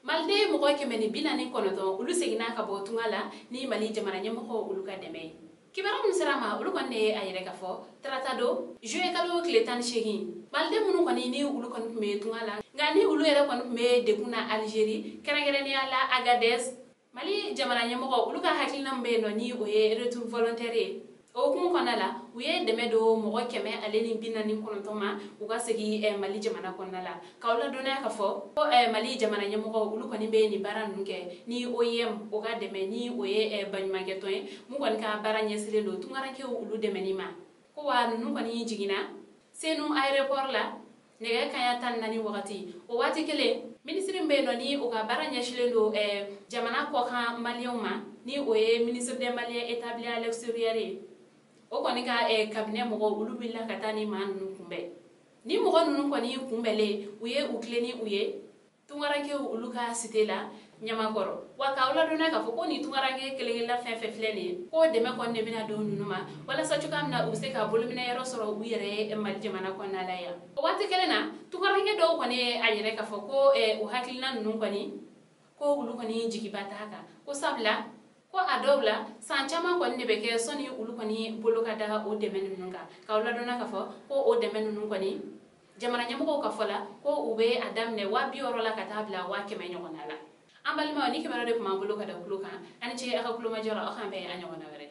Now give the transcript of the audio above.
Maliden mɔgɔ 149, olu seginna ka bɔ tunga la ni Mali jamana ɲɛmɔgɔ olu ka dɛmɛ ye. Kibaruya min sera ma, olu kɔni de ye a yɛrɛ ka fɔ tarata don, juillet kalo tile 18, maliden minnu kɔni ni olu kɔni tun bɛ tunga la, nka ni olu yɛrɛ kɔni tun bɛ degun na Algérie, kɛrɛnkɛrɛnnenya la Agadez, Mali jamana ɲɛmɔgɔ olu ka hakilina min bɛ yen nɔ, ni o ye retour volontaire ye, o hukumu kɔnɔna la, u ye dɛmɛ don mɔgɔ 149 ma, u ka segin Mali jamana kɔnɔna la. K'aw ladɔnniya ka fɔ ko Mali jamana ɲɛmɔgɔ olu kɔni bɛ nin baara ninnu kɛ ni OIM o ka dɛmɛ, ni o ye baɲumankɛtɔn ye mun kɔni ka baara ɲɛsinnen don tunkarankew olu dɛmɛni ma. Ko wa ninnu kɔni jiginna Senu aéroport la nɛgɛ kaɲa 14 wagati. O waati kelen, minisiri min bɛ yen nɔ, ni o ka baara ɲɛsinnen don jamana kɔkan maliyɛnw ma, ni o ye ministre des Maliens établis à l'extérieur ye, o kɔni ka cabinet mɔgɔw olu wulila ka taa ni maa ninnu kunbɛn. Ni mɔgɔ ninnu kɔni kunbɛnlen, u ye u tilen ni u ye tunkarankew olu ka cité la Ɲamakɔrɔ. Wa k'aw ladɔnniya k'a fɔ ko nin tunkaranke kelen kelenna fɛn fɛn filɛ nin ye, ko dɛmɛ kɔni de bɛna don ninnu ma walasa cogoya min na u bɛ se ka bolominɛ yɔrɔ sɔrɔ u yɛrɛ ye Mali jamana kɔnɔna la yan. O waati kelen na, tunkaranke dɔw kɔni ye a yɛrɛ k'a fɔ ko o hakilina ninnu kɔni, ko olu kɔni jigiba t'a kan, ko sabula ko a dɔw la san caman kɔni de bɛ kɛ sɔnni olu kɔni bolo ka da o dɛmɛ ninnu kan. K'aw ladɔnniya k'a fɔ ko o dɛmɛ ninnu kɔni, jamana ɲɛmɔgɔw ka fɔ la, ko u bɛ a daminɛ 60 000 la ka taa bila 100 000 ɲɔgɔnna la. An balimaw, ni kibaruya de tun b'an bolo ka da tulo kan. Ani ce aw ka kulomajɔ la. Aw k'an bɛn a ɲɔgɔnna wɛrɛ.